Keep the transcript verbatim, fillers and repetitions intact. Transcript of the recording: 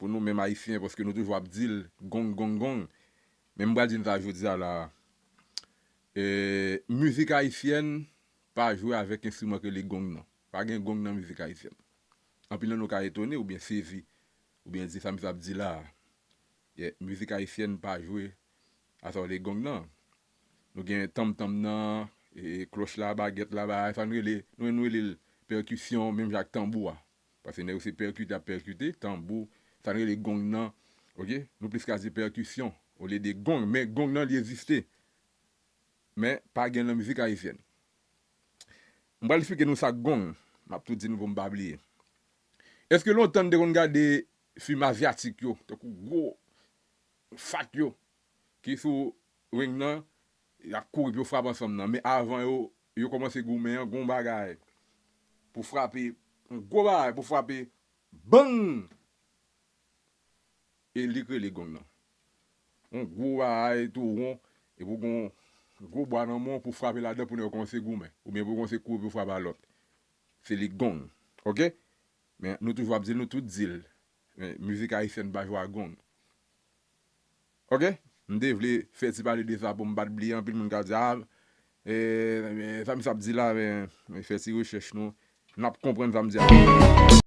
pou nou menm Ayisyen, paske nou toujou ap di l gong, gong, gong. Men m pral di n sa jodi a la. E, mizik ayisyèn pa jwe avèk enstriman k rele gong nan. Pa gen gong nan mizik ayisyèn. Anpil nan nou ka etone oubyen sezi, oubyen di sa misye ap di la a. Yeah, mizik ayisyèn pa jwe a sa w rele gong nan. Nou gen tanm tanm nan, e, klòch la, bagèt la, bagay, sa nou rele, nou, nou rele l pèkisyon, menm jan ak tanbou a. Paske nèg yo se pèkite y ap pèkite, tanbou, sa nou rele gong nan. Oke? Nou plis ka di pèkisyon olye de gong, men gong nan li egziste. Men pa gen nan mizik ayisyèn. M pral eksplike nou sa k gong, m ap tou di nou pou m pa bliye. Èske lontan n te konn gade fim azyatik yo, tankou gwo fat yo, ki sou ring nan, y ap kouri pou yo frape ansanm nan. Men avan yo, yo kòmanse goumen an, gon bagay pou frape, yon gwo bagay pou frape, bang! E li k rele gong nan. Yon gwo bagay tou won, epi w gon gwo bwa nan men w pou frape ladan pou nèg yo kòmanse goumen, oubyen pou yo kòmanse kouri pou yo frape a lòt. Se li k gong. Oke? Men nou toujou ap di l, nou tout di l. Men mizik ayisyèn pa jwe a gong. Oke? M te vle fè ti pale de sa pou m pa t bliye, anpil moun ka di, a, e, e, sa misye ap di la, men, men fè ti rechèch nou, n ap konprann sa m di a.